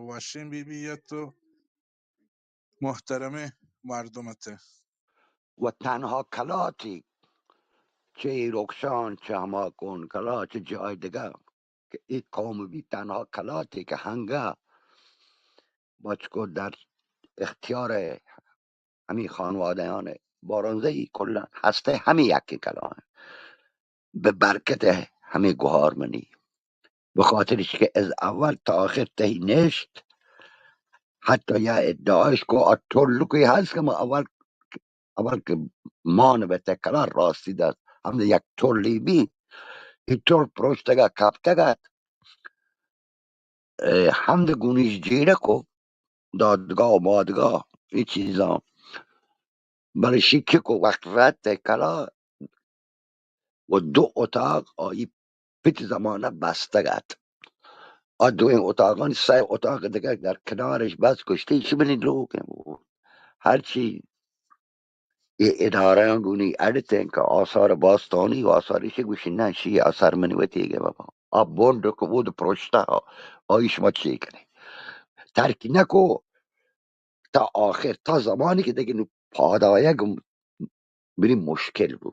وشیں be be ات و محترمیں مردم ات۔ و تنها کلاتی چہ رخشان، چہ ہما کون کلا، چہ جای دگہ کہ ای قوم بی، تنها کلاتی کہ ہنگا بچکو در اختیار ہمی خانوادہان بارانزئی کلا ہستے، ہمی یکی کلا بہ برکت ہمی گہار منی۔ بخاطر اش کہ از اول تا آخر تہی نشت، حتی یا ادعایش کو آ ٹل کوئی ہست کہ ما اول، اول کہ مان بہ تہ کلا راستی دست ہم یک ٹلی بی، ای ٹل پروشتگا کپتگ ات۔ اے، ہمد گونیش جیڑہ کو، دادگاہ و مادگاہ، اے چیزاں۔ بلے شیکہ کو وقت رد تہ کلا و دو اتاق آئی پت زمانہ بستگ ات۔ آ دوئیں اتاقانی سئے اتاق دگہ در کنارش بس، گوشتی، ایشی منی لوگ ہیں۔ ہرچی اے ادارہاں گونی اڈ اتیں کہ آثار باستانی و آثار ایشی، گوشی، نہ، شی آثار منی وتی گے بابا۔ آ بونڈ کو بود پروشتا، آئی شما چی کنے؟ ترک نکو تا آخر، تا زمانی کہ دگہ نو پاد آیگ بری مشکل بو۔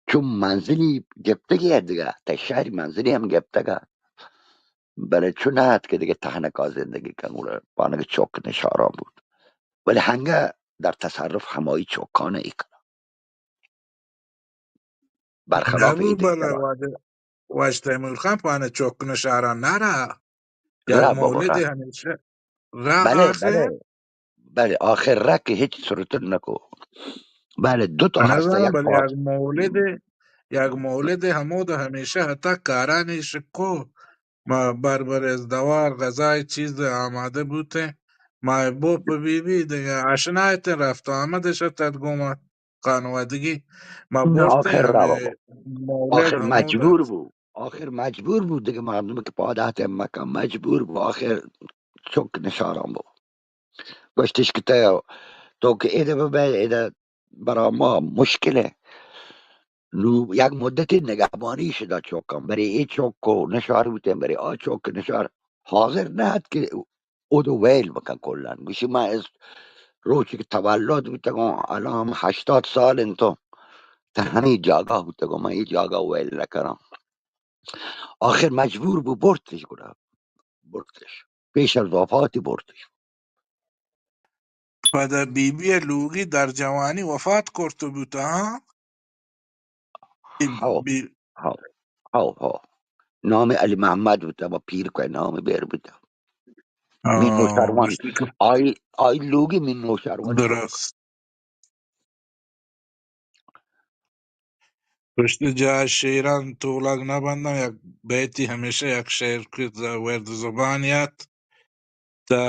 چون منزلی گپتگی ات دگہ، تا شہری منزلی ہم گپتگ ات۔ بلے چو نہ ات کہ دگہ تہنکا زندگی کن، گڑا پانگ چک نشاران بود۔ بلے ہنگہ در تصرف ہمائی چکان ای کلا۔ برخلاف نبو، ای بلے دگہ واجہ، واجہ تیمور خان پانگ چک نشاران نہ را۔ یک را بابا، مولد را۔ ہمیشہ را بلے، آخر۔ بلے، بلے، آخر را کہ ہچ سرتر نکو۔ بلے، دو تا ہستہ، نزاناں، یک بلے پاس۔ یک مولد، یک مولد ہمود ہمیشہ ہتا کارانی شکو۔ ما بر بر از دوار غذای چیز آمادہ بوتیں۔ ما بوپ بی بی دگہ آشنا اتیں، رفت و آمدش ات گوما خانوادگی۔ ما برتیں آخر را ہمیں بابا۔ مولد آخر ہمود مجبور ات۔ بو۔ آخر مجبور بو دگہ مردم کہ پاد آتے مکہ مجبور بو۔ آخر چک نشاران بو۔ گوشتش کہ تہ، تو کہ ایدہ ببئے، ایدہ برا ما مشکل ہے۔ نو یک مدتی نگہبانی شدا چوکاں، برے اے چوک کو نشار بوتیں، برے آ چوک نشار۔ حاضر نہ ات کہ اودو ویل بکن کلان۔ گوشی، من از روچی کہ تولد بوتگوں، الان ہم ہشتاد سال انتوں، تا ہمیں جاگہ بوتگوں، من اے جاگہ ویل نہ کناں۔ آخر مجبور بو برتش گڑا۔ برتش۔ پیش از وفاتی برتش۔ پدا بی بی ء لوگی در جوانی وفات کرت بوت، ہاں؟ ہو، بی-، ہو، ہو، ہو۔ نام علی محمد بوت، ما پیر کو نام بیر بوت۔ آ، مین نوشروان۔ گوشتی کہ آئی، آئی لوگی مین نوشروان۔ درست۔ پشتی جاہ شیران تولگ نہ بنداں، یک بیتی ہمیشہ یک شعر کہ ز-، ورد زبان یات، تا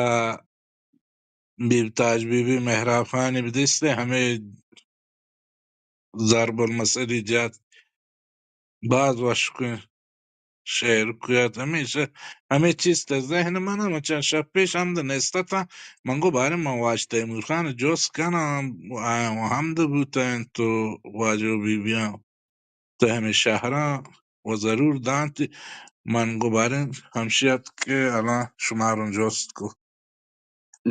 بی بی تاج بی بی مہرافانی بدیستے، ہمے ضرب المثلی جات، باز وشکیں شعر کو یات۔ ہمیشہ ہمے چیز تا ذہن من، من چند شپ پیش ہمد نستتاں، من گو بارے من واجہ تیمور خان جوست کناں، آیاں ہمد بوتاں تو واجہ بی بیاں۔ تو ہمے شہراں و ضرور دانت۔ من گو باریں ہمشی ات کہ الان شماروں جوست کو۔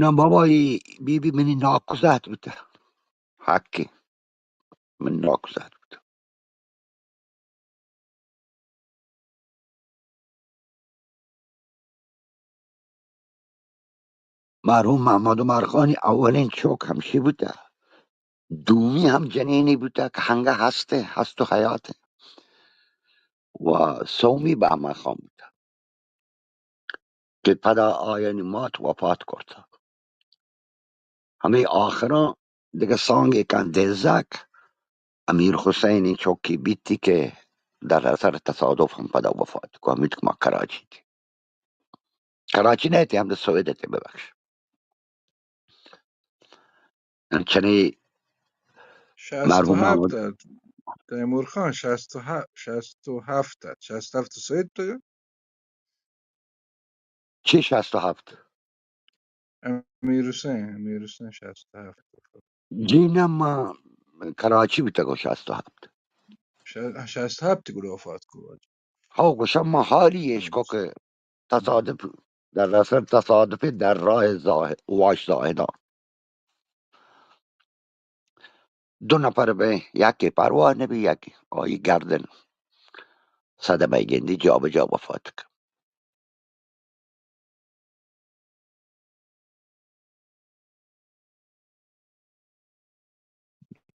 نہ بابا، ای بی بی منی ناکوزات بوتہ۔ حقی۔ من ناکوزات بوتہ۔ مرحوم محمد عمر خانی اولین چک ہمشی بوتہ، دومی ہم جنینی بوتہ کہ ہنگہ ہستیں، ہست و حیاتیں، و سومی بہمن خان بوتہ کہ پدا آیانی مات وفات کرتہ۔ ہمے آخراں دگہ سانگے کن دزک امیر حسینی چکی بیتی کہ در اثر تصادف ہم پدا وفات کو، ہمیت کہ ما کراچی تھی۔ کراچی نہ تھی، ہم سوید تھی، ببخش۔ انچنی مرحوم محمد شصت و ہفت ات۔ تیمور خان شصت و ہفت، شصت و ہفت ات۔ شصت و ہفت سید تو؟ چی شصت و ہفت؟ امیر حسین، امیر حسین شصت و ہفت۔ جی نہ، ما کراچی بوتگوں شصت و ہفت۔ ش-، شصت و ہفت گڑا وفات کو۔ ہو، گوشم ما حالی اش کو کہ تصادف در اصل تصادفی در راه زاهد، واش زاهدان. دو نفر بیں، یکے پرواہ نبی، یکے آئی گردن صدمہ گندی جابجا وفات کن.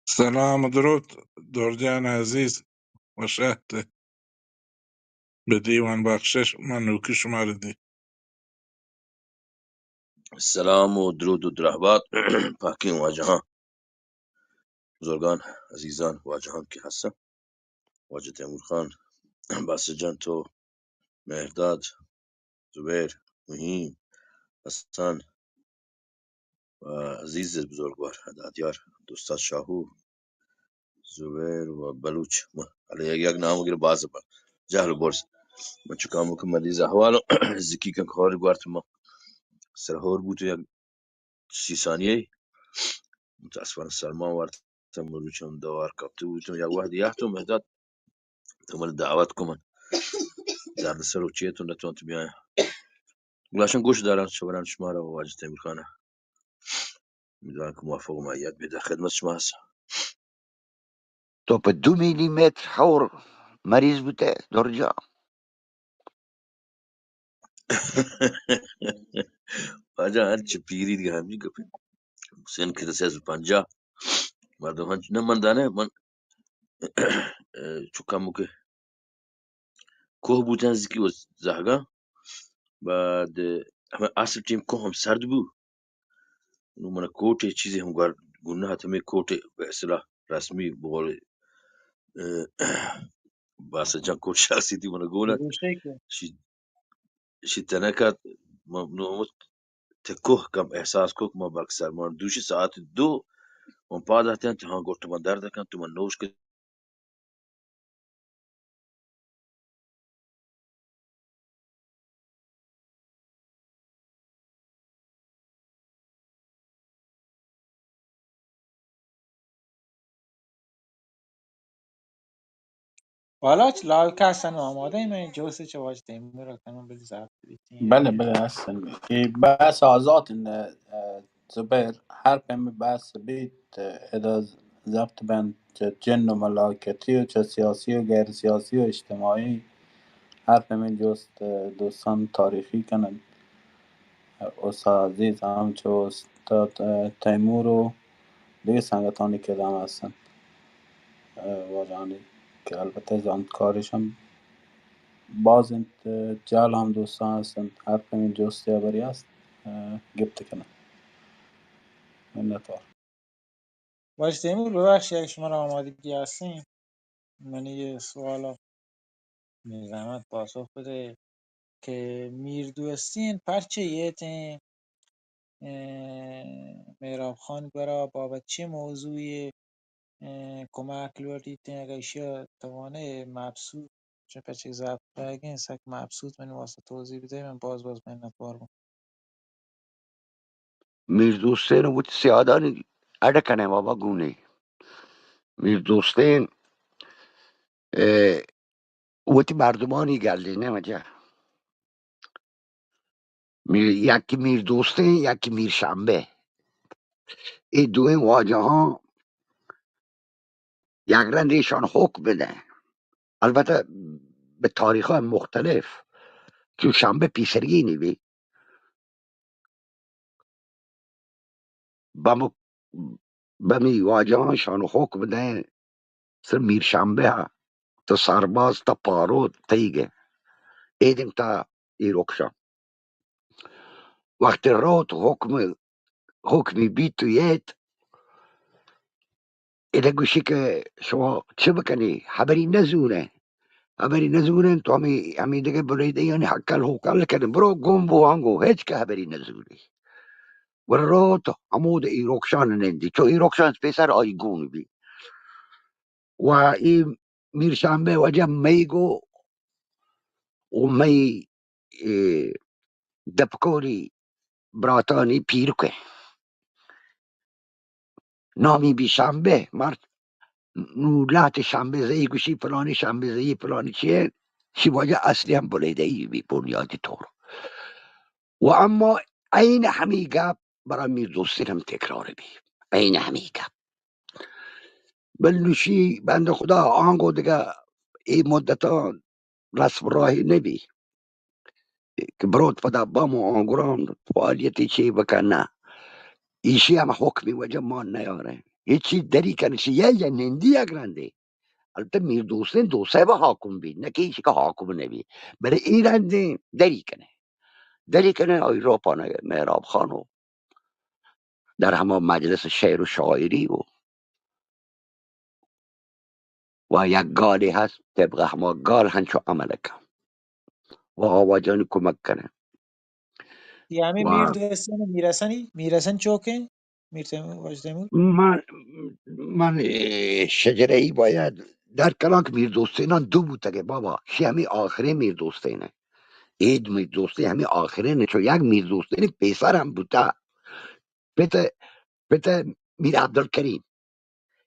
سلام و درود، دورجان عزیز، وش آتکے. بہ دیوان بخشش، من نوکی شمارا دی. سلام و درود و درہبات پاکیں واجہاں، بزرگاں، عزیزاں، واجہاں کہ ہستاں، واجہ تیمور خان، باسط جان، تو، مہرداد، زبیر، مہیم، حسن، و عزیز بزرگوار، دادیار، دوستاد شاہو، زبیر و بلوچ. ما، حالا یک، یک نام گرے باز با جہل و برز. من چو کاموک مریض احوال زکی کن کار گوارت ما سرہور بوت یک سی ثانیہ. متاسفانہ سرما وارت، مروچ ہم دوار کپتے بوتم. یک وہد یہتوں مہداد تو من دعوت کو، من دردسر و چیت و نتونت بیاں. گلاشن گوش دارن، شبران شمارا و واجہ تیمور خانہ. امیدوارم کہ موفق و معیت بید. خدمت شما ہستاں. تو پہ دو میلی متر ہور مریض بوتے، درجا؟ واجہ ہنچ پیری دیگہ ہمجی گپے. سن کہ رسے پنجاہ، مردم ہنچ نہ من دانے، من چو کمو کہ کوہ بوتن نزیکی و زہگاں. بعد ہمے اصل ٹیم کوہ ہم سرد بو. نوں من کوٹے چیزے ہم گور گناہ ات، ہمے کوٹے بہ اصطلاح رسمی بقول، اه، باسط جان کوٹ شخصی دی من گولا. شی، شی تنکا من نوں ہم تہ کوہ کم احساس کو کہ من بلک سرمان دوشی ساعت دو من پاد اتن، تہ ہاں گوٹ من درد کن، تو من نوش کن. والا چ لال کسن آمادہ ایں، من جوست چہ واجہ تیمور ءَ کناں، بلے ضبط بیتیں. بلے، بلے، حسن. اے بحث آزات اِنت، اه، زبیر، ہر پیمیں بحث بیت، ادا ضبط بنت، چہ جن و ملاکتی و چہ سیاسی و غیر سیاسی و اجتماعی، ہر پیمیں جست، اه، دوستان تاریخی کننت. استاد عزیز ہم چو استاد، اه، تیمور و دگہ سنگتانی کدام ہستنت، اه، واجہانی کہ البتہ زانتکارش ہم باز اِنت، جہل ہم دوستان ہستنت، ہر پیمیں جستے ہبرے ہست، اه، گپت کننت. منتوار. واجہ تیمور، ببخش، اگہ شمارا آمادگی ہستیں، منی اے سوال ءَ بے زحمت پاسخ بدے کہ میر دوستین پرچے یتیں، اه، مہراب خان گورا بابت چے موضوعے، اه، کمک لوٹیتیں، اگہ ایشی ءَ توانے مبسوط، چہ پچے ضبط بئیگیں، سک مبسوط منی واسطہ توضیح بدے، من باز باز منتوار بوں. میر دوستین وتی سیادانی اڈ کنے بابا گونے. میر دوستین، اه، وتی مردمانی گلی نہ واجہ. میر، یکی میر دوستین، یکی میر شنبہ. اے دوئیں واجہاں یک رند ایشان حکم بدن. البتہ بہ تاریخ مختلف، چون شنبہ پیسریگینی بی. بم-، بمی واجہاں شان حکم دیں، سر میر شنبہ ءَ تو سرباز تا پارو تئیگ ءَ. ایدم تا ای رکشان. وقتی روت حکم، حکمی بیت و ییت، ادا گوشی کہ شما چه بکنی؟ حبری نزونه. حبری نزونه، تو همی، همی دگه بلیده‌یانی هکل هوکل کنی. برو گم بو آنگو، هچ که حبری نزونی. و روت همود ای رکشان نندی. چو ای رکشان پیسر آئی گون بی. و ای میر شنبه واجه می گو و می، اه، دپکوری براتانی پیرکه. نامی بی شنبه، مرد نو لات شنبه زئی گوشی، پلانی شنبه زئی، پلانی چیه؟ شی واجه اصلی هم بلیده‌ای بی بنیادی طور. و اما عین ہمی گپ برای میر دوستین ہم تکرار بی، عین ہمی گپ. بل نوشی بند خدا آنگو دگہ ای مدتان رسم راہی نبی کہ بروت پدا بام و آنگران فعالیتی چی بکن، نہ. ایشی ہم حکمی وجہ مان نیاریں. ہیچی دری کنشی یا، یا نندی یک رندے. البتہ میر دوستین دو سہ حاکم بی، نہ کہ ایشی کہ حاکم نبی. بلے ای رندے دری کنے. دری کنے آئی روپانہ مہراب خانو در ہما مجلس شعر و شاعری و، و یک گالے ہست، طبق ہما گال ہنچو عمل کن و آواجانی کمک کنن. یہ ہمیں و میر دوستین میرسنی، میرسن چوکیں، میر تیمور، واجہ تیمور؟ من، من، اے، شجرہ ای باید در کلان کہ میر دوستینان دو بوتگے بابا، شی ہمیں آخریں میر دوستین ہے. اید میر دوستین ہمیں آخریں، چو یک میر دوستین پیسر ہم بوتا. پت، پت میر عبدالکریم.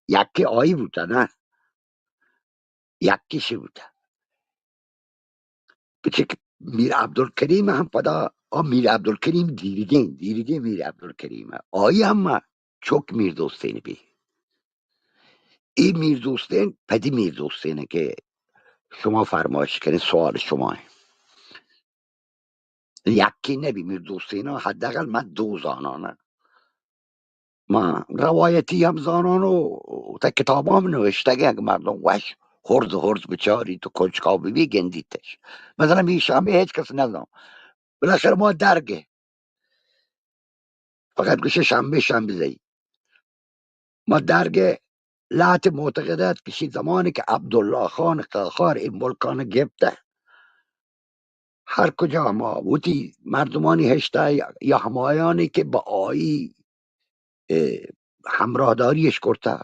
یکے آئی بوتا نا، یکے شی بوتا. پچک میر عبدالکریم ہم پدا، آ میر عبدالکریم دیریگیں، دیریگیں میر عبدالکریم. آئی ہم چوک میر دوستین بی. ای میر دوستین، پدی میر دوستین کہ شما فرمائش کنی، سوال شما ہے. یکے نبی میر دوستین، حداقل من دو زانان. ما روایتی ہم زانان و تا کتاب ہم نوشتگی، اگہ مردم وش ہرز ہرز بچاری تو کنجکاو ببی گندیتش. مثلا می شنبہ ہچ کس نزان. بالاخره ما درگه. فقط گوشه شنبه، شنبه زئی. ما درگه لات معتقدات کشی زمانی که عبدالله خان قاخار این ملکان گپته. ہر کجا ہما وتی مردمانی ہشتہ یا ہمایانی کہ با آئی، اے، ہمراہداریش کرتہ،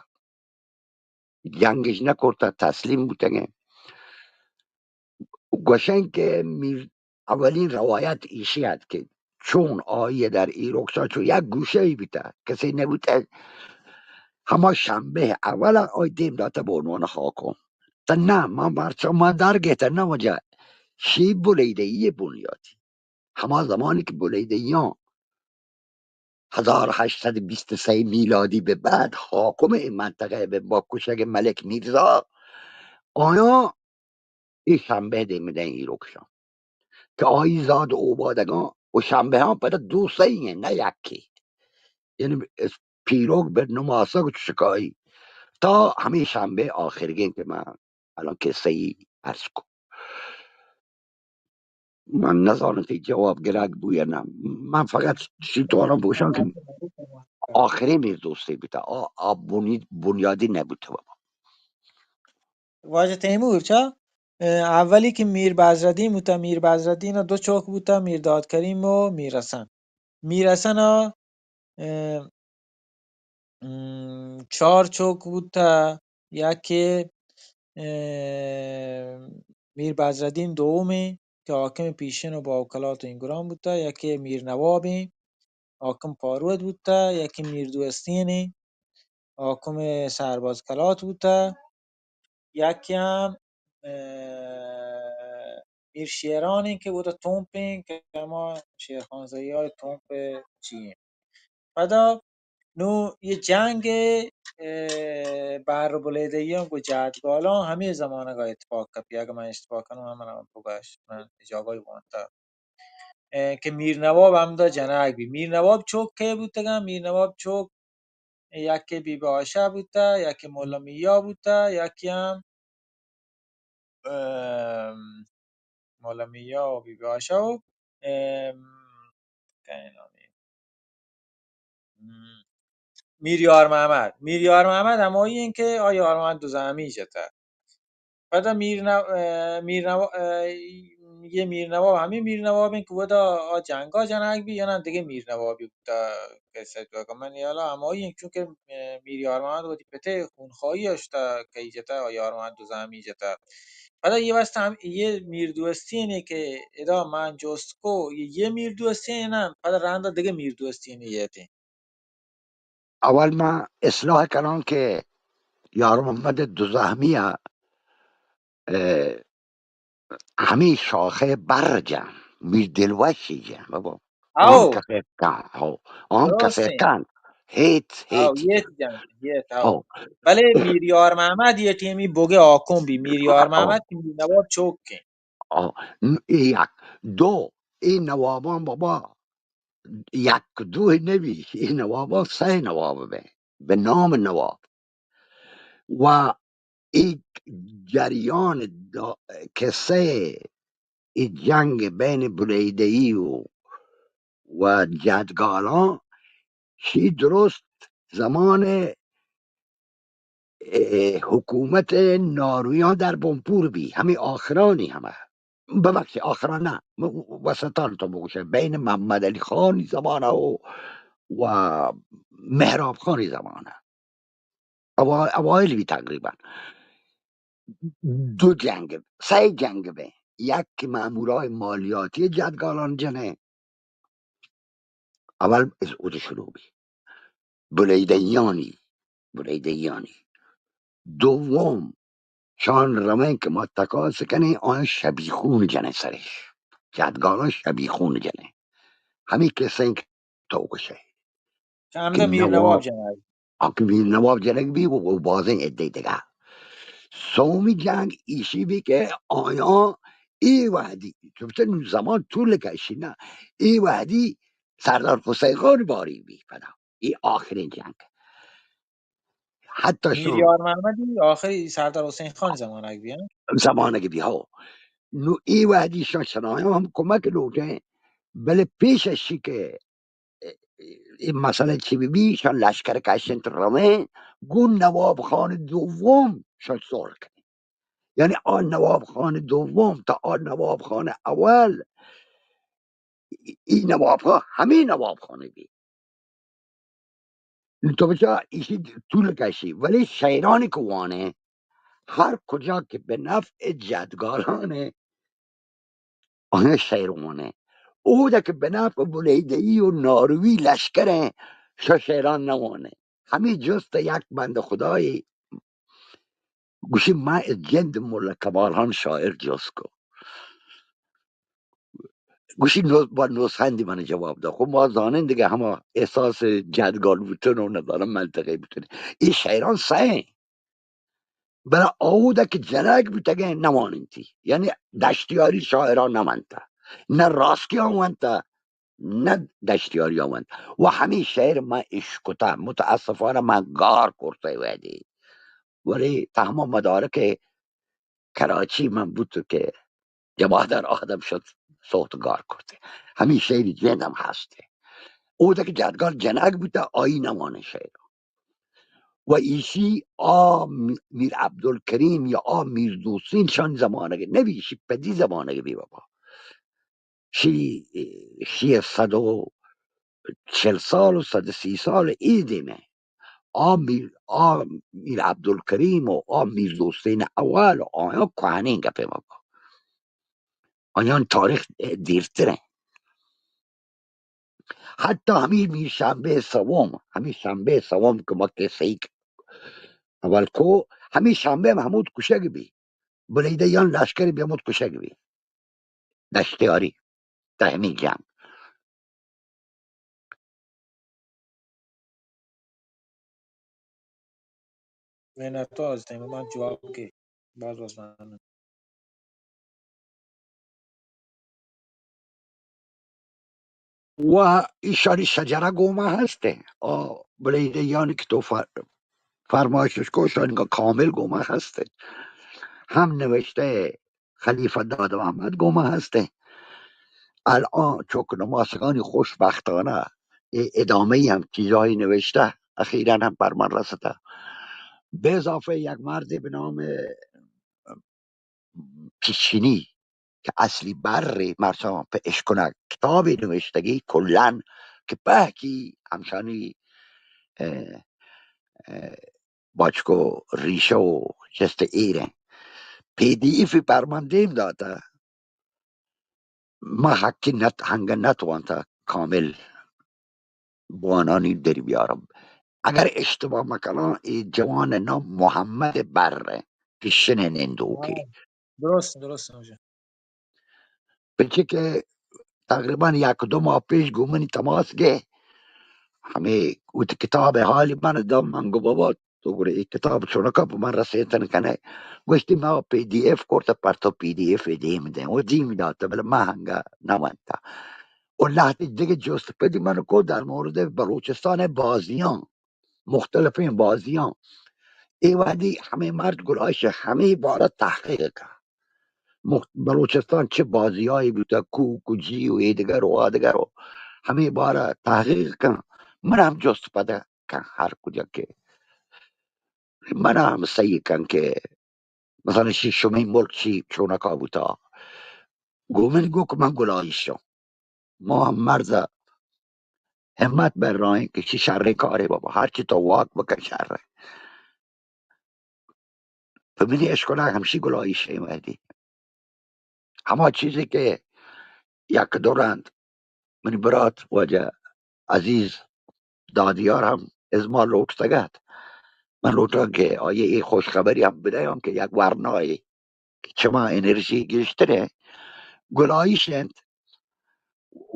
جنگش نکرتہ، تسلیم بوتگیں. گوشن کہ میر، اولین روایت ایشی ات کہ چون آئی در ایروکشا چو یک گوشہ ای بیتہ، کسی نبوتہ، ہما شنبہ اول آئی دیم داتہ به عنوان حاکم. تا نہ، ما مرچا ما در گیتہ نہ وجہ شی بلیدہ ای بنیادی. ہما زمانی کہ بلیدہ ایان ہزار و ہشت صد و بیست و سه میلادی به بعد حاکم این منطقه به با کشگ ملک میرزا، آیان ای شنبہ دیم دیں ایروکشان. کہ آئی زاد اوبادگان و شنبہان پدا دو سئی ہیں، نہ یکی. یعنی اس پیروک بر نماسگ و چشکائی تا ہمیں شنبہ آخرگیں کہ من الان کسہ ای عرض کو. من نزانت ای جواب گرگ بو یا نہ. من فقط شی توانم بوشان کہ آخریں میر دوستی بیتا. آ، آ بنی-، بنیادی نبوتا بابا. واجہ تیمور چا؟ اه، اولی کہ میر بزرالدین بوتا، میر بزرالدین دو چوک بوتا، میر داد کریم و میر حسن. میر حسن، اه، م، چار چوک بوتا، یکی، اه، میر بزرالدین دومی کہ حاکم پیشن و باوکلات و اینگران بوتا، یکی میر نوابی حاکم پارود بوتا، یکی میر دوستینی حاکم سرباز کلات بوتا، یکی ہم، اه، میر شیرانی کہ بوتا تومپین کہ ہما شیرخان زیای تومپ چی ہیں. پدا نو یہ جنگ، اه، بحر بلیدیان گو جادگالان ہمیں زمانگا اتفاق کپی، اگہ من اشتباہ کنوں ہم منا بگش، من جاگائی وانتا. اه، کہ میر نواب ہمدا جنگ بی. میر نواب چوک کئے بوتگاں؟ میر نواب چوک یکی بی بی آشا بوتا، یکی مولا میا بوتا، یکی ہم، ام، مولا میا و بی بی آشا و، ام، کئے نامی؟ ام، میر یار محمد. میر یار محمد ہمایی ہیں کہ آ یار محمد دوزہمی جتا. پدا میر نو-، اه، میر نوا-، اه، یہ میر نواب، ہمیں میر نواب ہیں کہ ودا آ جنگا جنگ بی یا نہ دگہ میر نوابی بوتا کسہ تو کہ من یالا ہمایی ہیں، چونکہ، اه، میر یار محمد وتی پتے خونخواہی اشتا کئی جتا و یار محمد دوزہمی جتا. پدا یہ واسطہ ہم یہ میر دوستی ہیں کہ ادا من جست کو، یہ، یہ میر دوستی ہیں نا، پدا رندا دگہ میر دوستی ہیں یہ تھے. اول ما اصلاح کنان کہ یار محمد دوزہمی ء، اه، ہمیں شاخہ بر جان، میر دلوشی جان، بابا. آن کسے کن، ہو، آن کسے کن، ہیت، ہیت جنگ، ہیت، ہو۔ بلے میر یار محمد یہ ٹیمی بوگے آکون بی، میر یار محمد کہ میر نواب چوک کے۔ آ، ن-، اے یک، دو، اے نوابان بابا، یک دو نبی، اے نوابان سہ نواب بے، بہ نام نواب۔ و اے جریان دا-، کسہ اے جنگ بین بلیدئی و، و جدگالان شی درست زمان، اے، حکومت نارویان در بنپور بی، ہمیں آخرانی ہمہ، ببخشید، آخران نہ، م-، وسطان تو بگوشے، بین محمد علی خانی زمانہ و، و مہراب خانی زمانہ۔ اوا-، اوائل بی تقریباً۔ دو جنگ، سہ جنگ بے۔ یک کہ مامورای مالیاتی جدگالان جنے، اول از اود شروع بی۔ بلیدیانی، بلیدیانی۔ دوم، شان رویں کہ ما تکاس کنیں، آن شبیخون جنے سرش۔ جدگالان شبیخون جنے۔ ہمیں کسیں کہ تو گوشے۔ چانگہ کہ میر نواب نواب، جنگ۔ آ کہ میر نواب جنگ بی، و، و بازیں عدے دگہ۔ سومی جنگ ایشی بی کہ آیاں اے وہدی، چونکہ نوں زمان طول کشی نا، اے وہدی سردار حسین خان باری بی پدا۔ اے آخرین جنگ۔ حتی میر شان یار محمدی آخری سردار حسین خان زمانگ بی، ہاں؟ زمانگ بی، ہو۔ نوں اے وہدی شان شنایاں ہم کمک لوٹیں، بلے پیش اشی کہ اے، اے مسئلہ چی بی بی، شان لشکر کشنت رویں، گوں نواب خان دوم شان صلح کنیں۔ یعنی آ نواب خان دوم تا آ نواب خان اول، ای، ای نواب خان، ہمیں نواب خان بی۔ تو بچا ایشی طول کشی، ولی شعرانی کہ وانے، ہر کجا کہ بہ نفع جدگالان ایں، آیاں شعر وانے۔ اودا کہ بہ نفع بلیدئی و ناروی لشکر ایں، شا شعران نوانے۔ ہمیں جست یک بند خدایی گوشی، من از جند ملا کمال خان شاعر جست کو۔ گوشی، نو-، با نوسندی من جواب دا۔ خب ما زانیں دگہ ہما احساس جدگال بوتن و نظر منطقی بوتن۔ ای شعران سہ ایں۔ بلے اودا کہ جنگ بوتگیں نواننتی۔ یعنی دشتیاری شاعران نمنتا۔ نہ راسکیان وانتا، نہ دشتیاری وانتا۔ و ہمیں شعر من اشکتا۔ متاسفانہ من گار کرتے ویدی۔ ولی تہ ہما مدارک کراچی من بوت کہ جمادر آدم شد سوت گار کرتے۔ ہمیں شعری جند ہم ہستے۔ اودا کہ جدگال جنگ بوتا، آئی نوانے شعر۔ و ایشی آ می-، میر عبدالکریم یا آ میر دوستین شان زمانگ نبی، ایشی پدی زمانگ بی بابا۔ شی، شی صد و چل سال و صد و سی سال ای دیمه۔ آ میر، آ میر عبدالکریم و آ میر دوستین اول و آیان کهنین گپے مکن۔ آیان تاریخ دیرترین۔ حتی ہمی میر شنبه سوم، ہمی شنبه سوم که ما کسه‌ای اول کو، ہمی شنبه هم همود کشگ بی۔ بلیدیان لشکر بی همود کشگ بی۔ دشتیاری، تہ ہمی جنگ۔ منتوار عزیز، من جواب کے۔ باز باز ممنون۔ و ایشانی شجره گوما هسته۔ آ، بلیدیانی که تو فر-، فرمایشش کو، شانی کامل گوما هسته۔ هم نوشته خلیفه داد محمد گوما هسته۔ الان چک نماسگانی خوشبختانه ای ادامه ای هم چیزایی نوشته، اخیراً هم بر من رسته۔ به اضافه یک مردی به نام پیشینی که اصلی بر مرسان په اشکنک کتابی نوشتگی کلاً که پهکی همشانی، اه، اه، باچکو ریشه و چست ایرن. پی دی ایف پر من دیم داته. ما حقی نت-، هنگه نتوانته کامل بوانانی در بیارم. اگر اشتباه مکنان، ای جوان نام محمد بر پیشن نندوکی. درست، درست، واجه. پچه که تقریباً یک دو ماہ پیش گوں منی تماس گے، ہمے وتی کتاب حالی من دم، من گو بابا تو گڑا اے کتاب چونکا پہ من رسینتن کنے؟ گوشتی ما پی ڈی ایف کرتا، پر تو پی ڈی ایف دیم دیں و دیم داتا، بلے ما ہنگا نہ ونتا۔ و لہتے دگہ جست پدی من کو در مورد بلوچستان بازیاں، مختلفیں بازیاں۔ اے وہدی ہمے مرد گلائیش ہمے بارہ تحقیق کن۔ مخ-، بلوچستان چہ بازیائی بوتہ، کوک و جی و ایدگر و آدگر و ہمے بارہ تحقیق کن۔ من ہم جست پدہ کن ہر کجا کہ من ہم سہی کن کہ مثلاً شی شمئے ملک چی چونکا بوتا۔ گوں من گو کہ من گلائیشاں۔ ما ہم مرز ہمت بر رائیں کہ چی شریں کارے بابا، ہرچی تو واک بکن شریں۔ پہ منی اشکناک ہمشی گلائیش ایں وہدی۔ ہما چیزے کہ یک دو رند منی برات واجہ عزیز دادیار ہم از ما لوٹتگ ات۔ من لوٹاں کہ آئی اے خوشخبری ہم بدیاں کہ یک ورنائے کہ چما انرژی گیشتر انت، گلائیش انت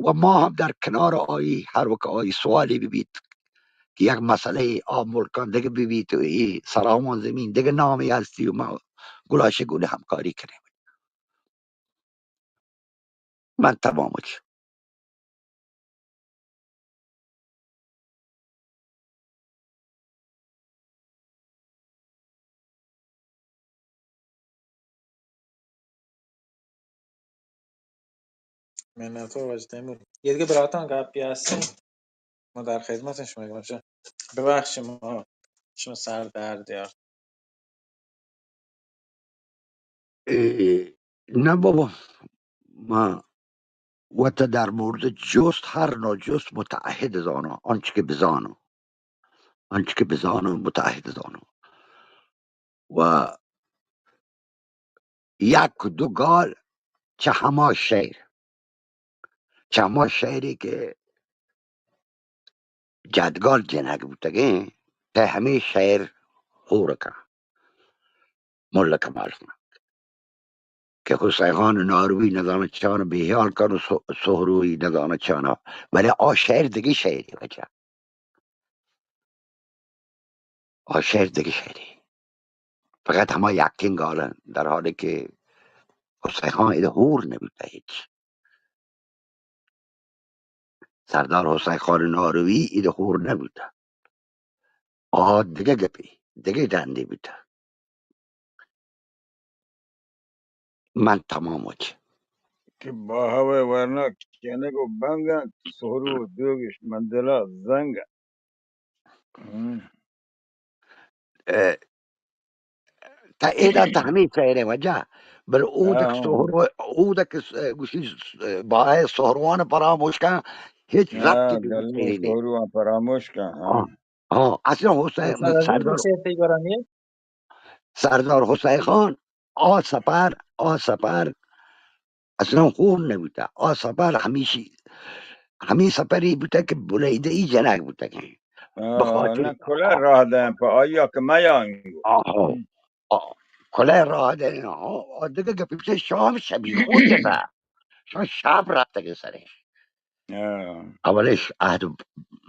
و ما ہم در کنار آئی ہر وقت آئی سوالی ببیت کہ یک مسئلہ آ ملکان دگہ ببیت و اے سراوان زمین دگہ نامی ہستی و ما گلائیش گون ہمکاری کنیں۔ من تمام اچ۔ منت وار واجہ تیمور۔ یه دیگه براتان گپی هستین؟ ما در خدمتین شما، باشه. ببخشید ما شما سر درد یا. اے، نہ بابا، ما وت در مورد جست، ہر نوع جست متعہد زاناں، آنچہ کہ بزاناں، آنچہ کہ بزاناں متعہد زاناں۔ و یک دو گال چہ ہما شعر، چہ ہما شعرے کہ جدگال جنگ بوتگیں، تہ ہمے شعر ہور کن، ملا کمال خان، کہ حسین خان ناروی نزاناں چان بیحال کن و سو-، سہروی نزاناں چانا، بلے آ شعر دگہ شعرے واجہ۔ آ شعر دگہ شعرے۔ فقط ہما یکیں گال انت، در حالی کہ حسین خان ادا ہور نہ بوتہ ہچ۔ سردار حسین خان ناروی ادا ہور نہ بوتہ۔ آ دگہ گپے، دگہ ڈندے بوتہ۔ من تمام وچ۔ کہ باہوئے ورنا کنگ و بنگ انت، سہرو و دوگش من دلا زنگ انت۔ ہم۔ اے، تا ایدا تا ہمیں شعر ہے واجہ، بل اودک ہاں۔ سہرو، اودک س-، گوشی س-، باہے سہروان پراموش کن، ہچ ربطی ہاں، بھی گلیں شعری نہیں۔ سہروان پراموش کن، ہاں۔ ہاں۔ ہاں، اصلاً حسین، استاد عزیز سردار، شعر تئی گورانی ہے؟ سردار حسین خان، آ سپر، آ سپر اصلاً ہور نہ بوتہ۔ آ سپر ہمیشی، ہمیں سپری بوتہ کہ بلیدہ ای جنگ بوتگیں۔ آ، بخاطر نہ، کلہ راہ دیں پہ آیا کہ میان۔ آہو۔ ہم۔ آ، کلہ راہ دیں، آ، آ دگہ گپی چہ شام شبی خود جتا۔ شان شب رفتگیں سرش۔ آ۔ اولش عہد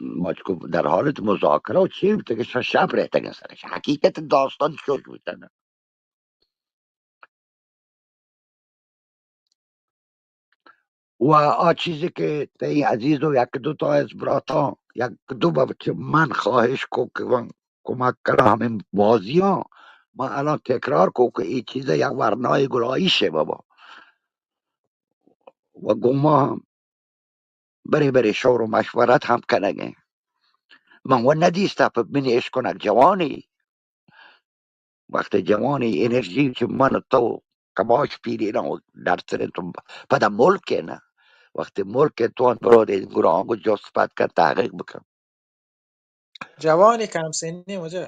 مچکو در حالت مذاکرہ و چی بوتگیں، شان شب رفتگیں سرش۔ حقیقت داستان چوش بوتہ۔ و آ چیزے کہ تئی عزیز و یک دو تا از براتاں، یک دو بابت من خواہش کو کہ من کمک کناں ہمیں بازیاں، من الان تکرار کو کہ اے چیز یک ورنائے گلائیش ہے بابا۔ و گوں ما ہم برے برے شور و مشورت ہم کنگیں۔ من و ندیستہ پہ منی اشکنگ جوانی۔ وقتی جوانی انرژی چہ من و تو کماش پیرینا و درتریں تو پدا ملک ہے نا۔ وقتی ملک ہے تو انت برو دے گرانگ و جست پد کن تحقیق بکن۔ جوانی کم سنی مجھے۔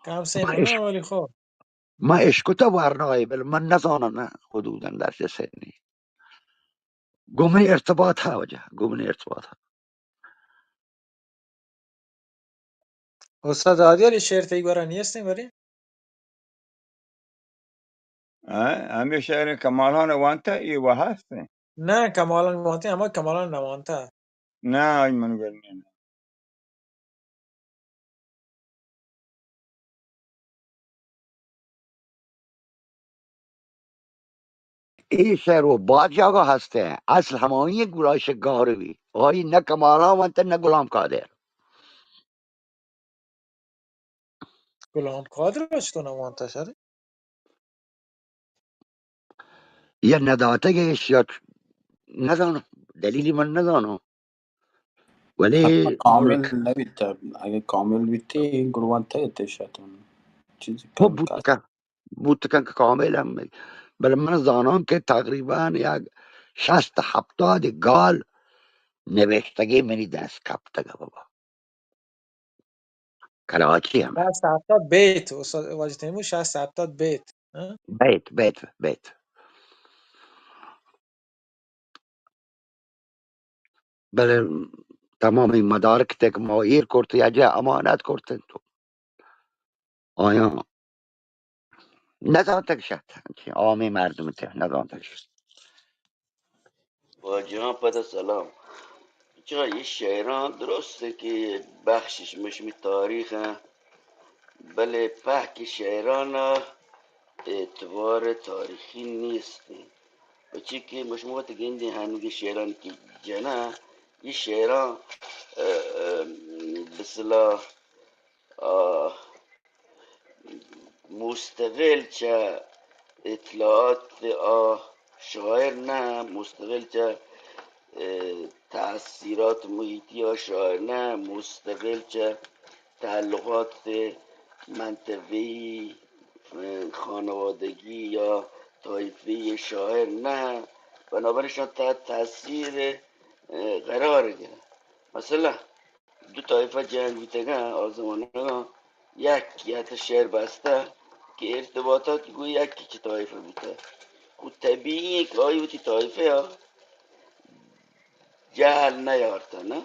کم سنی ما اش-، نا ولی خب۔ ما اشکتہ ورنائے، بل من نزاناں نا حدوداً در چہ سنی۔ گوں منی ارتباط ہا واجہ، گوں منی ارتباط ہا۔ استاد عادل، اے شعر تئی گورا نیستیں بری؟ ہاں، ہمے شعر کمال خان وانتا، اے و ہستیں۔ نه، کمالان وانته، اما کمالان نوانته. نه، آئی من گل نه. اے شعر و بعد جاگہ ہستے، اصل ہمائی گلائش گار بی. آئی نہ کمالان وانته، نہ غلام قادر. غلام قادر اش تو نوانته شر؟ یا نداتگش یا نزانو، دلیلی من نزانو. ولی حتما کامل نبیت، اگه کامل بیتی گروان تیت شاید چیزی خب کم بوت کن، بوت کن که کامل هم، بله من زانان که تقریبا یک شست هفتاد گال نوشتگی منی دست کپتگ بابا. کراچی ہم. شست ہفتاد بیت، استاد واجہ تیمور، شست ہفتاد بیت، ہاں؟ بیت، بیت، بیت. بلے تمامی مدارک تک ما ایر کرت، یا جا امانت کرت تو آیاں نزانتگ شت، عامی مردم تک نزانتگ شت. واجہاں پدا سلام. چا اے شعراں درست کہ بخشش مشمی تاریخ ایں، بلے پہک شعرانا اعتبار تاریخی نیست ایں. پچی کہ مشما وت گندے ہنگے شعران کہ جناں، اے شعراں، اه، اه، بسلا، آ، مستقل چہ اطلاعات آ شاعر نہ، مستقل چہ، اه، تاثیرات محیطی آ شاعر نہ، مستقل چہ تعلقات منطقی، اه، خانوادگی یا طایفی شاعر نہ، بنابراین شان تحت تاثیر، اه، قرار گرن. مثلا دو طایفہ جنگ بیتگاں، آ زمانگاں یکی حتی شعر بستہ کہ ارتباطات گوں یکی چہ طایفہ بوتہ. خو طبیعی ایں کہ آئی وتی طایفہ ءَ جہل نیارتہ، نہ؟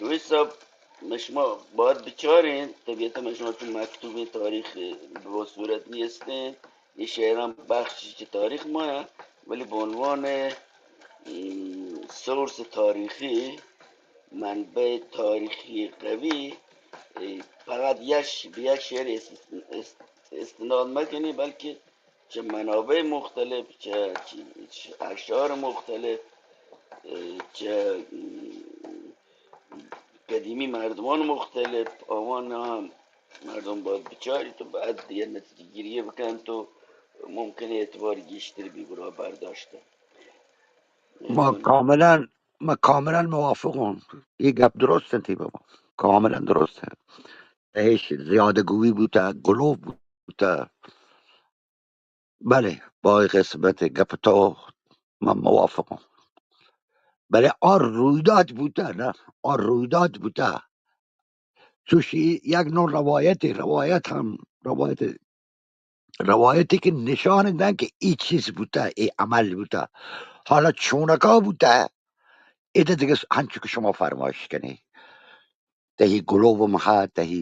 روی صاحب، شما باید بچاریں، طبیعتا شما چون مکتوبیں تاریخ بہ صورت نیستیں، اے شعراں بخشی چہ تاریخ ما، ولی بہ عنوان، ام، سورس تاریخی، منبع تاریخی قوی، اے، فقط یک ش-، بہ یک شعر است-، است-، استناد مکنی، بلکہ چہ منابع مختلف، چہ، چہ، چہ اشعار مختلف، اے، چہ، ام، قدیمی مردمان مختلف، آوان ہم مردم باید بچاری تو بعد دیگہ نتیجہ گیری بکن تو ممکن اعتبار گیشتر بی گڑا برداشت. ما کاملا، ما کاملا موافقم. یہ گپ درست انت بابا، کاملا درست ہے. تہش زیادہ گوئی بوتا، گلوف بوتا. بلے، باقی قسمت گپ تو من موافقم. بلے آ رویداد بوتا، نہ؟ آ رویداد بوتا. چوشی یک نوع روایتے، روایت ہم، روایت، روایتے کہ نشان دن کہ ای چیز بوتا، ای عمل بوتا. حالا چونکا بوتا، ادا دگہ ہنچو کہ شما فرمائش کنی. تہی گلوب ہم ہا، تہی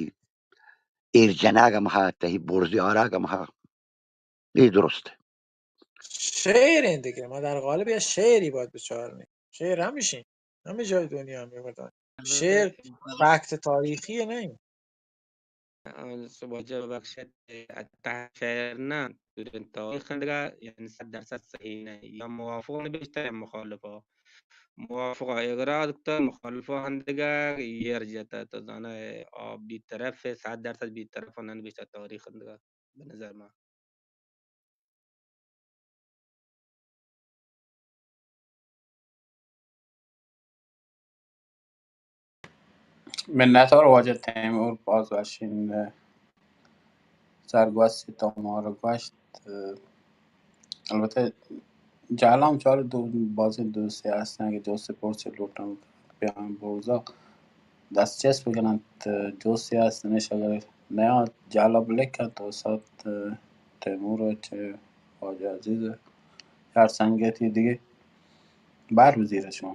ایر جنگ ہم ہا، تہی برزی آرگ ہم ہا. اے درست. شعر ایں دگہ، ما در قالب یا شعری باید بچارنی. شعر ہمیشی، ہمے جای دنیا ہمے مردم. شعر فکت تاریخی نہیں. واجہ ببخشت، حتی شعر نہ، دوریں تاریخ اندگا، یعنی صد درصد صحیح نہ. یا موافق نبشتہ یا مخالفہ. موافقہ اغراض کتا، مخالفہ اندگا، یر جتا، تو زانا، آ بی طرف، صد درصد بی طرف نہ نبشتہ تاریخ اندگا. بہ نظر ما. منتوار واجہ تیمور، باز وشین سرگوستی تو مارا گوشت. البتہ جہلا ہم چار دو، بازیں دوستے ہستن کہ جوست پرسے لوٹن بیان بوزا دست چست بکنن، جوستے ہستنش اگر نیاد جہلا بلکن تو سات تیمور چہ واجہ عزیز یار سنگتی دیگہ بار بزیر شما.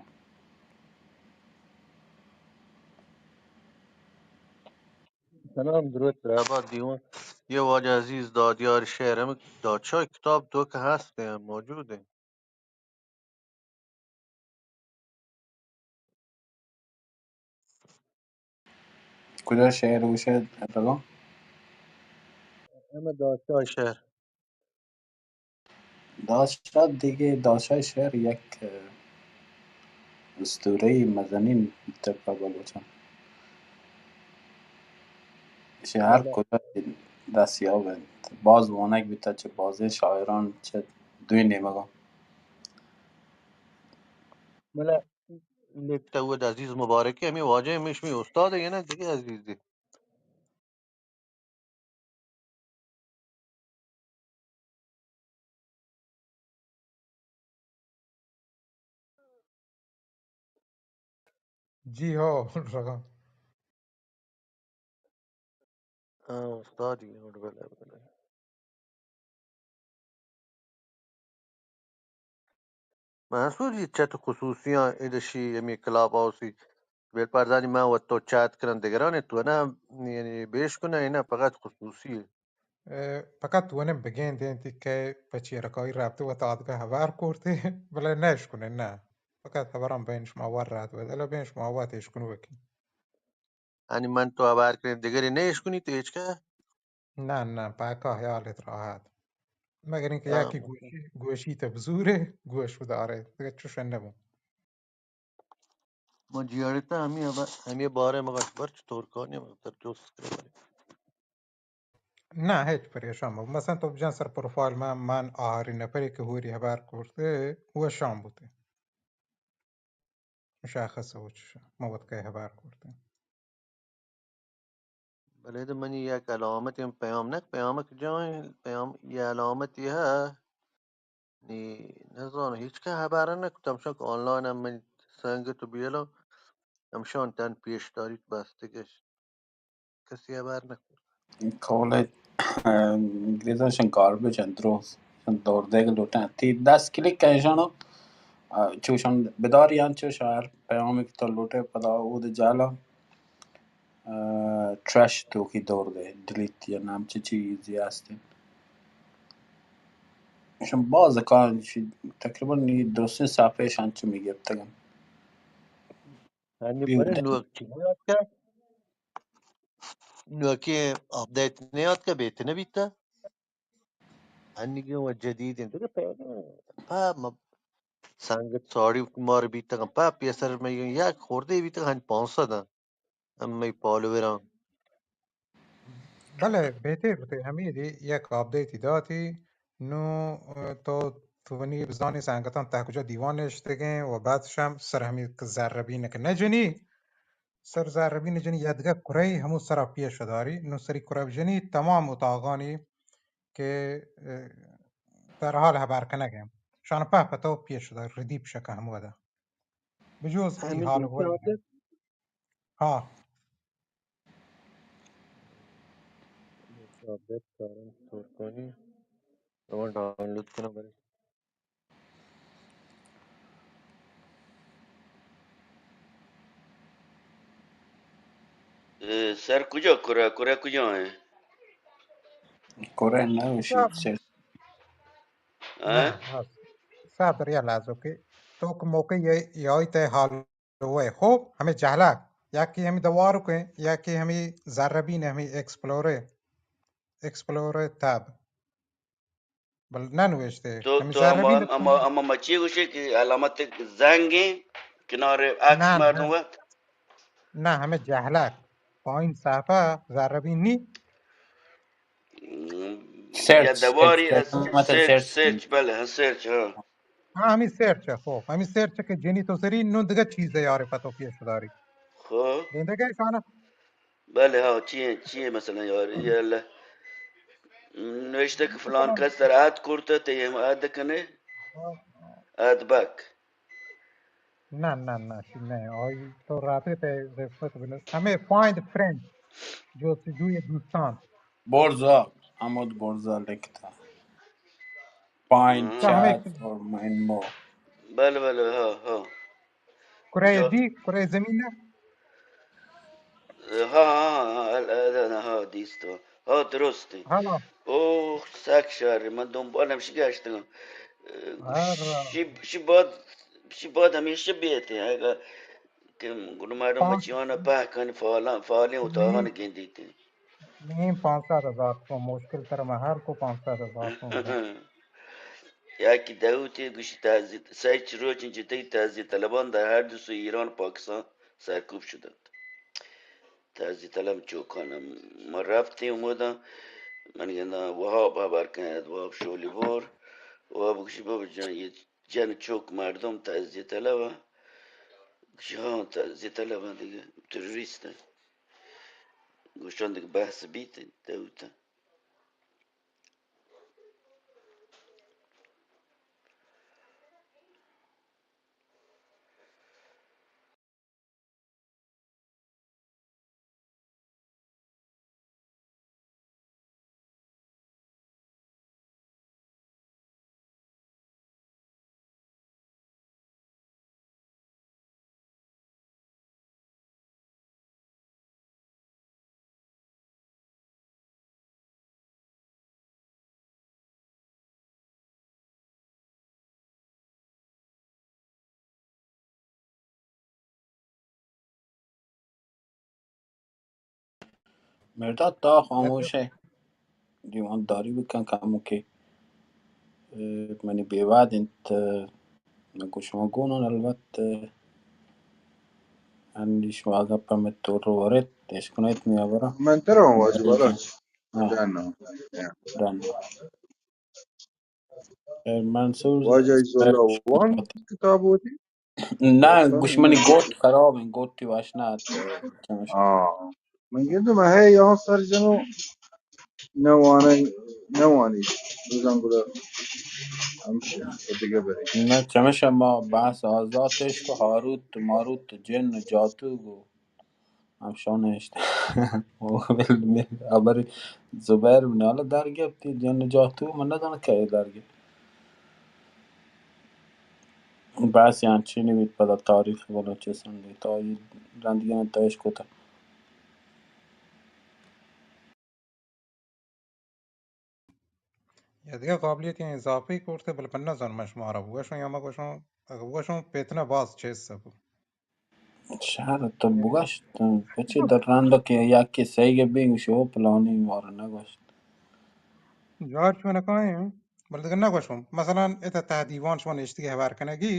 سلام، درود، رہبات دیوان. یہ واجہ عزیز دادیار شعر ہم دادشاہ کتاب تو کہ ہست ہیں، موجود ہیں. کجا شہر گوشے رگا؟ ہمے دادشاہ شہر۔ دادشاہ دیگہ، دادشاہ شہر یک، اه، اسطورہ‌ای مزنین بیتگ پہ بلوچاں۔ ایشی ہر بلے۔ کجا دستیاب انت۔ باز وانگ بیتگ چہ بازیں شاعران چہ دوئیں نیمگاں۔ بلے لیکتہ اود عزیز مبارکی ہمے واجہ ہمیش می استاد ہے نا دیگہ عزیز دی۔ جی ہو، رگا۔ ہاں، استاد ہی ہو، بلے، بلے۔ منصور جی، چت خصوصیاں ادشی ہمے کلاب ہاؤسی، بل پردانی من وت تو چات کنن دگرانے تو نا، یعنی بیش کنن، نہ فقط خصوصی۔ اے، فقط تو نے بگین دین تی کہ پچی رکائی رابطے وت آدگہ ہبار کرتے، بلے نہ اشکنے، نہ۔ فقط ہبران بین شما ور رات بد، الا بین شما وت اشکنو بکی۔ یعنی من تو ہبار کریں دگری نہ اشکنی تو ہچکا؟ نہ، نہ، پاکا حیالت راحت۔ مگر اینکہ ہاں، یکی گوشی، گوشی تو بزورے، گوش بدارے، دیگہ چوش نبو۔ من جیڑتا ہمیں ہبر، ہمیں بارے مگا برچ تورکانی مگا تر جوست کرے۔ نہ، ہچ پریشان مبو۔ مثلاً تو بجن سر پروفائل من، من آہری نفری کہ ہوری ہبر کرتے، وشان بوتے۔ مشخص ہو چشا، ما وت کئے ہبر کرتے۔ بلے تو منی یک علامت پیام نہ، پیامک جائیں، پیام، یہ علامت یہ ہے۔ نی، نزان، ہچ کہ ہبر نہ کتم، شک آنلائن ہم من سنگت و بیلو، ہمشان تن پیش داریت بستگش۔ کسی ہبر نہ کرت۔ کولے، انگریزاں شن گاربیج انت، درو شن دور دیگ لوٹن۔ تی دس کلک کن شنو، آ، چوشن بداری انت، چوش ہر پیامی کہ تو لوٹے پدا اود جالا، آ، ٹریش توکی دور دے، ڈیلیٹ یا نام چی چیزی ہستیں۔ شن باز کار چی، تقریباً نی درستیں صفحہ شان چمی گپتگن۔ ہنی بی پرے ودے۔ نوک چی نیاتکا؟ نوکی اپڈیٹ نیاتکا، بیت نبیتا؟ ہنی گوں و جدید انت۔ دیگہ پہ، پہ م-، سنگت ساڑی مار بیتگ، پہ پیسر میں یک خوردے بیتگ، ہن پانسد انت۔ ہمے پالووراں۔ بلے بہتر بوتے، ہمے دی یک آپڈیٹی داتی، نوں، اه، تو، تو منی بزانی سنگتاں تہ کجا دیوان نشتگیں و بعد شم سر ہمے زربین کہ نہ جنی، سر زربین جنی یدگہ کرئی ہمو سرا پیش داری، نوں سری کرا جنی تمام اتاقانی کہ، اه، در حال ہبر کنگ ہیں۔ شان پہ پتو پیش دار ردیپ شکا ہمودا۔ بجوز ای ہمے حال دوسرے ہو۔ ہاں۔ ثابت کارن ترکانی۔ من ڈاؤنلوڈ کنم برے۔ اے، سر کجا کرا، کرا کجا ہیں؟ کرا نہ وشی صاحب۔ چیز۔ ہاں؟ نہ، ہاں۔ صاحب، دریا لازو کہ تو کہ موقع یہ، یہ آئی تے حال ہوئے۔ خوب، ہمیں جہلک، یا کہ ہمیں دوارو کے، یا کہ ہمیں زربین، ہمیں ایکسپلورے، ایکسپلورے تب۔ بل نہ نوشتے۔ تو، ہمیں تو اما، زربین اما، اما مچی گوشے کہ علامت زنگیں کنارے عکس نہ، مردم نہ۔ وقت؟ نہ، ہمیں جہلک۔ پائن صفحہ زربین نی۔ ہم، سرچ، یا دواری سرچ، اس-، مطلب سرچ، سرچ۔ سرچ، بلے، ہاں، سرچ، ہاں۔ ہاں، ہمیں سرچ ہے، خوب۔ ہمیں سرچ کہ جنی تو سری نوں دگہ چیز ہے یار، پتو پیش داری۔ خوب۔ گندے گئے شانا؟ بلے، ہاں، چی ہے، چی ہے مثلاً یار، یہ اللہ۔ نوشتہ کہ فلان کس تر عاد کرتا، تے ہم عاد کنے، ہاں۔ عاد بک۔ نہ، نہ، نہ، شی نہ۔ آئی تو راتے تے رفت بنو۔ ہمیں فائنڈ فرینڈ، جو سی دوی دوستان۔ برزا، حمود برزا لکھتا۔ فائنڈ ہاں۔ چیٹ اور مائنڈ مور۔ بلے، بلے، ہاں، ہاں۔ کرے جو دی، کرے زمین ہے۔ ہاں، ہاں، ہاں، ال-، ال-، ہاں، دیست۔ ہاں، درست۔ ہاں۔ او، سک شر، من دنبال ہمشی گشتگم۔ ہاں۔ شی، شی بعد، شی بعد ہمیشہ بیتے، اگر کہ گڑا مردم پانچ مچیانا پہکن فعالان، فعالیں اتاغان گندیت۔ نیم پانچ سد ہزار تومن مشکل تر، من ہر کو پانچ سد ہزار تومن۔ یکی دعوتی گوشی تعزیت، سیچ روچ جتئی تعزیت طلبان در ہر دو سو ایران پاکستان سرکوب شدند۔ تعزیت طلب چوکان، ما رفتیں اومداں، من گنداں وہاب ہبر کن، وہاب شولی بور، وہاب گوشی بابا جان، یہ جن چوک مردم تعزیت طلب ء۔ گوشی ہاں، تعزیت طلب ء، دگہ تروریست ء۔ گوشان دگہ بحث بیت، دعوت ء۔ مرداد، تا خاموش ئے، دیوان داری بکن کموکے۔ اے، منی بے واد انت، من گوں شما گون آں، البت، انی شما گپ ء مت تو رو ورت، اشکنیت می ہبرا۔ من ترا ہوں واجہ بلوچ۔ ہاں۔ ڈن۔ ڈن۔ اے منصور واجہ عزاللہ وان کتاب ہوتی؟ نہ، گوش منی گوٹ خراب ہیں، گوٹی واش نہ آتے۔ ہاں۔ من گندم ہے یہاں سر جنو نہ وانے، نہ وانی۔ بزن گڑا ہمشہ دیگہ برے۔ نہ، چمشہ ما بحث آزاتش کو ہاروت ماروت جن جاتو گو۔ ہمشان نوشتہ۔ او بل، بل، ابر زبیر بن علی در گپتی، جن جاتو من نہ زاناں کہ در گپت۔ بس یعنی چی نبیت پدا تاریخ بلوچستان دی، تا یہ رندگین تایش کتا۔ یا دگہ قابلیتیں اضافی کرتے، بلے من نزاناں من شمارا بگوشاں یا مگوشاں، اگہ بگوشاں فتنہ باز چست بو۔ شر تو بگوشت، پچے در رند کہ یکی سیگ بی گوشی او پلانی مارا نگوشت۔ جار چون کائیں، بلے دگہ نگوشاں۔ مثلاً اتا تہ دیوان شما نشتگی ہبر کنگی،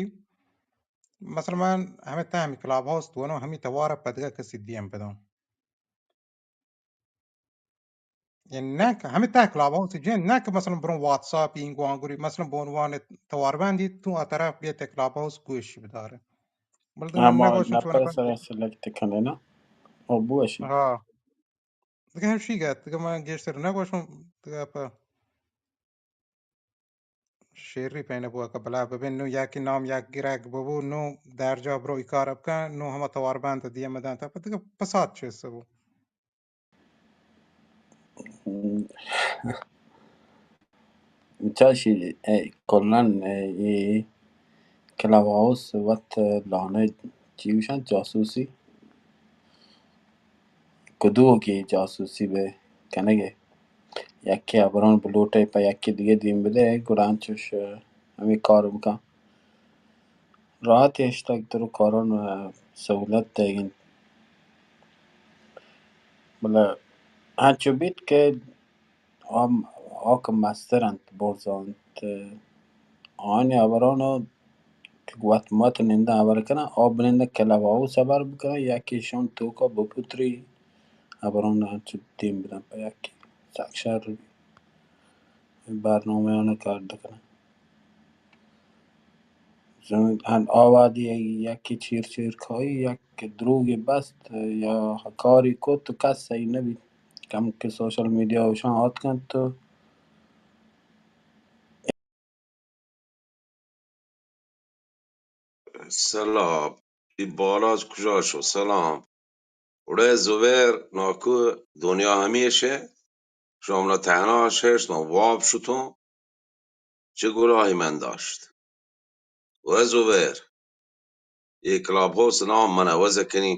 مثلاً من ہمے تہ ہمے کلاب ہاؤس تو نو ہمے توار پدگہ کسی دیم بداں۔ یعنی نہ کہ ہمے تہ کلاب ہاؤس جن، نہ کہ مثلاً بروں واتساپ اینگو آنگوری، مثلاً بونوان توار بندی تو آ طرف بیا تہ کلاب ہاؤس گوش بدارے۔ بلے دگہ ہما نپر سر سلیکٹ کنے نا، او بوشی۔ ہاں۔ دگہ ہمشی گت، دگہ من گیشتر نگوشاں، دگہ پہ شیری پینہ بو کہ بلا ببین، نو یکی نام یک گرگ ببو، نو درجا برو ای کار بکن، نو ہما توار بند دیہ مدن تا، پہ دگہ پسات چست بو۔ چاشی، اے، کلاً، اے، اے کلاب ہاؤس وت لانہ چی گوشنت جاسوسی، کدوکی جاسوسی بہ کنگے، یکے ہبران بلوٹے پہ یکے دیگہ دیم بدے، گڑا انچوش ہمے کار بکن۔ راحت ہشتگ ترو کاران سہولت دئیگ انت۔ بلے انچو بیت کہ آ، آ کہ مستر انت، برزا انت، آیانی ہبران کہ وت مت ننداں ہبر کناں، آ بننداں کلب ہاؤس ہبر بکناں، یا کہ ایشان توکا بپتری ہبران انچو دیم بدن پہ یکی سک شر بی۔ برنامہ‌آں کار دکناں۔ زمین ہن آوادی یکی چیر چیر کائی، یک دروگی بست یا کاری کت، کس سہی نبی۔ کم کہ سوشل میڈیا اوشان آتکنت تو سلام۔ اے بالاچ کجا شو؟ سلام۔ اڑے زبیر ناکو، دنیا ہمیش ہے۔ شما منا تہنا ششت، من واب شتوں۔ چہ گناہی من داشت؟ و زبیر، اے کلاب ہاؤس نام من عوض کنی،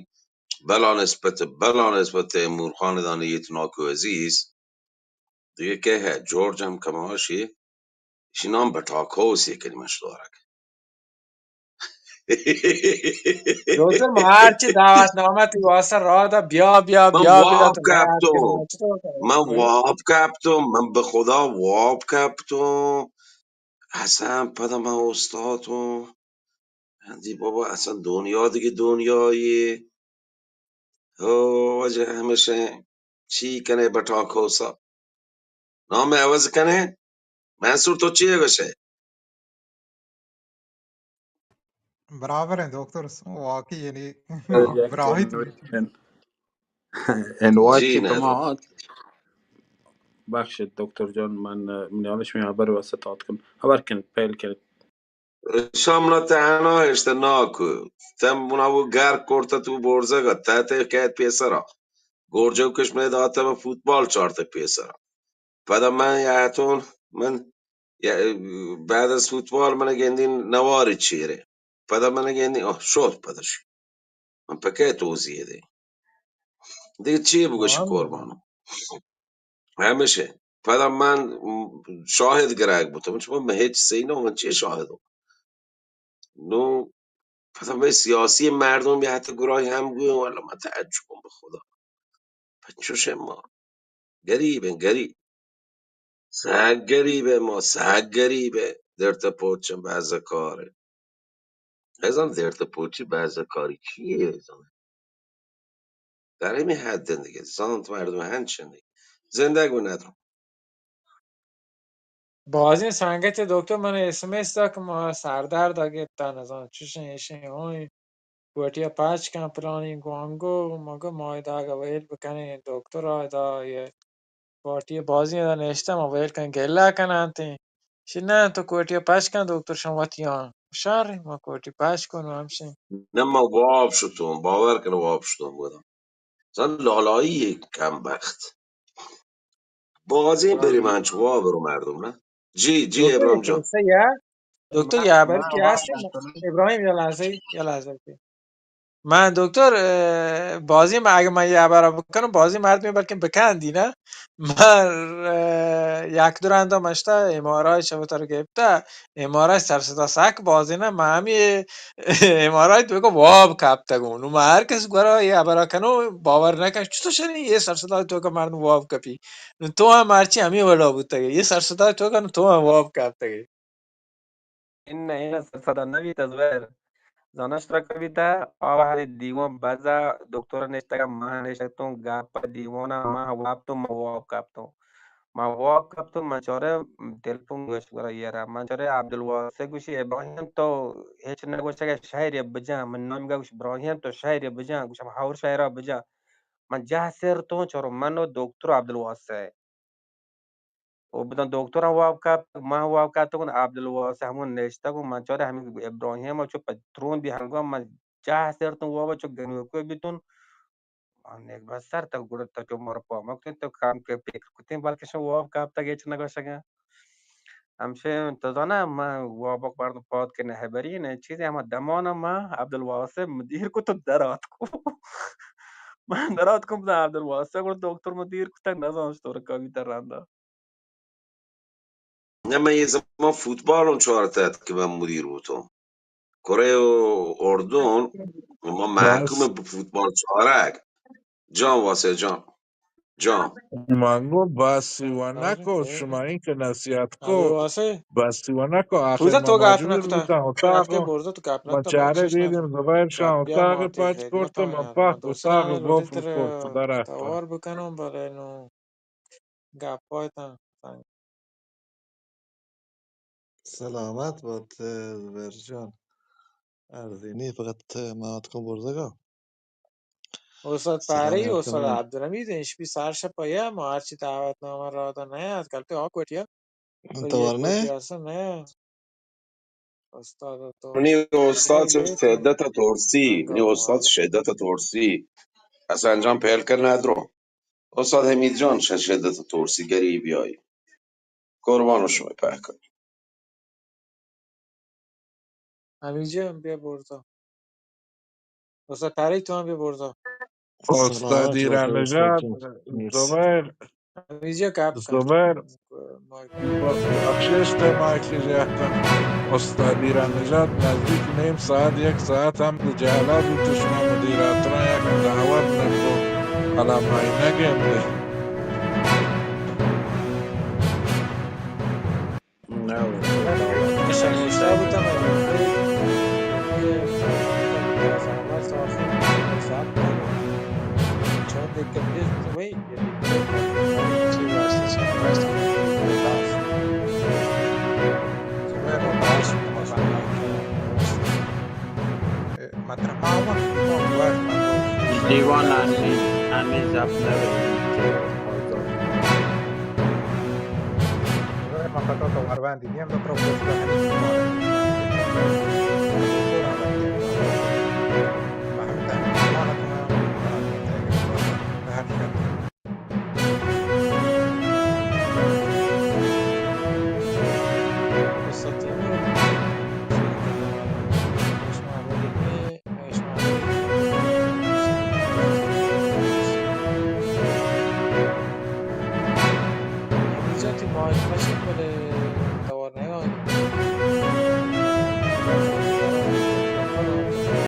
بلا نسبت، بلا نسبت تیمور خان دانی ایت ناکو عزیز۔ دیگہ کہ ہے، جورج ہم کماشی، اشی نام بٹاک ہاؤس یہ کنی مشتورک۔ دکتر، ما هرچی دعوت نامه تی واسه را دا، بیا، بیا، من بیا، بیا، واب تو کپتو. من واب کپتو، من به خدا واب کپتو. اصلاً پدا من استاتو. دی بابا، اصلاً دنیا دیگه دنیاییه. او واجه، همیشه چی کنه بٹا کوسا؟ نام عوض کنه؟ منصور، تو چی گوشه؟ برابر ہیں دکتر، واقعی یعنی براہی تو انوائٹ جی کہ نہ. بخشید دکتر جان، من منیالش می خبر واسطه تات کن. خبر کن، پیل کن. شامنا تنها اشتناک. تم بنا وہ گرک کرتا تو برزگا، تحت کیت پیسرا. گورجو کش میں داتا، من فوتبال چارتا پیسرا. پدا من یاتون، من یا-، بعد از فوتبال من گندین نواری چیره. پدا من گندین، آه، شد پدش. من پکه توضیح ده. دیگه چی بگوشی قربانو؟ همیشه. پدا من شاهد گرگ بوتم. چون من هیچ سی نو، من چی شاهدو؟ نو، پدا من سیاسی مردم بیا حتی گراهی هم گویم، والله من تعجبم به خدا. پچوش ما. گریبیں، گریب. سک گریبیں ما، سک گریبیں. درت پوچیں بزکاریں. ازان درت پوچی بزکاری چیه ازان؟ در همین حد دیگه. زانت مردم هنچن دیگه. زندگ بہ ندرو. بازیں سنگت دکتر من ایس ایم ایس دا کہ ما سردرد گپتا، نزان چشیں ایشیں ہوئیں. کوٹیا پچ کن پلانی گوانگو، مگو ما داگا ویل بکنیں دکتر آ دا یہ پارٹی بازی دا نشتہ ما ویل کن گلہ کنانتیں. شی نہ تو کوٹیا پچ کن دکتر شما وتی آن. شر، ما کوٹی پچ کن و ہمشیں. نه، ما واب شتون، باور کن واب شتون بودم. زن لالائی کم بخت. بازی بری من چوا برو مردم نه. جی، جی، دکتر ابراهیم جان. دکتر، یه خبری که هست، ابراهیم، یه لحظه، یه لحظه. من دکتر، اه، بازی من اگه من یه خبر بکنم، بازی مردمی بلکه بکندی نه. من، اه، یک دو رندا مشتا امارای شبتر گپته، امارای سر صدا سک بازی نه، من همی امارای تو که واب کپتگون. نو من هر کس گورا یه خبر کنو، باور نکن، چطور شنی یه سر صدا تو که مردم واب کپی؟ نو تو هم مرچی همی ولا بوتگی، یه سر صدا تو که تو هم واب کپتگی. انہ، انہ، سر صدا نبیت زبیر. زانش ترا کبیتا، آ وہدے دیوان بزا، دکتر نشتگا، ما نشتوں، گپ دیوانا، ما واب تو، ما واب کپتوں. ما واب کپتوں، من چارے تلفن گوش گرا یارا. من چارے عبدالواسع گوشی، ابراہیم تو ہچ نگوشگا شہر بجا. من نام گا گوش ابراہیم تو شہر بجا، گوشم ہور شہرا بجا. من جہ سر تو چارو من و دکتر عبدالواسع. و بدن دکتر ہم واب کپتگ، من ہم واب کپتگوں، عبدالواسع ہمون نشتگوں، من چارے ہمے ابراہیم چو پہ ترون بی ہنگو من جاہ سرتوں واب چو گنوکو بیتون. من یک بس سر تک گڑا تو چو مر پا مکتن تو کام کے فکر کتیں بلکہ شو واب کپتگ ہچ نگوشگا. ہمشے تو زانا من وابک مردم پاد کہ نہ بری نہ چیزے ہما دمانا من عبدالواسع مدیر کو تو در آتکو. من در آتکوں بزاں عبدالواسع گڑا دکتر مدیر کتگ نزانش تو رکابی تر رندا. نہ، من یہ زمان فوتبال اوں چارتہ ات کہ من مدیر بوتوں. کرے و اردن، ما محکوم بس. فوتبال چارگ. جان واسع جان. جان. من گو بس و نکو، شما این که نصیحت کو، بس و نکو، آخر ما مجبور بوتن اتاق. ما چاره دیدیم زبیر شان اتاق پچ کرت، ما پاک اتاق گفت کرت، درخت. گپایتان. سلامت بات، زبیر جان. ارزینی فقط ما اتکوں برزگا. استاد پری، استاد عبدالحمید، انشپی سار شپ یا ما ہرچی دعوت نامہ را دا نیا، کلتے آ کوٹیا. تو ورنے؟ نی استاد شدت ترسی، نی استاد شدت ترسی. حسن جان پہل کر ندرو. استاد حمید جان ش-، شدت ترسی گریبی آئی. قربان شما پہکار. حمید جان بیا برزا. استاد پری تو ہم بیا برزا. استاد ایران نژاد، زبیر، زبیر، بخشش، تئی مائیک جہتن استادی را نجات، نزدیک نیم ساعت، یک ساعت ہم دو جہلا بیت، شما مدیراترا یک دعوت نکو، حالا مائی نگندے. دیوان انی، انی زب نہ بیت.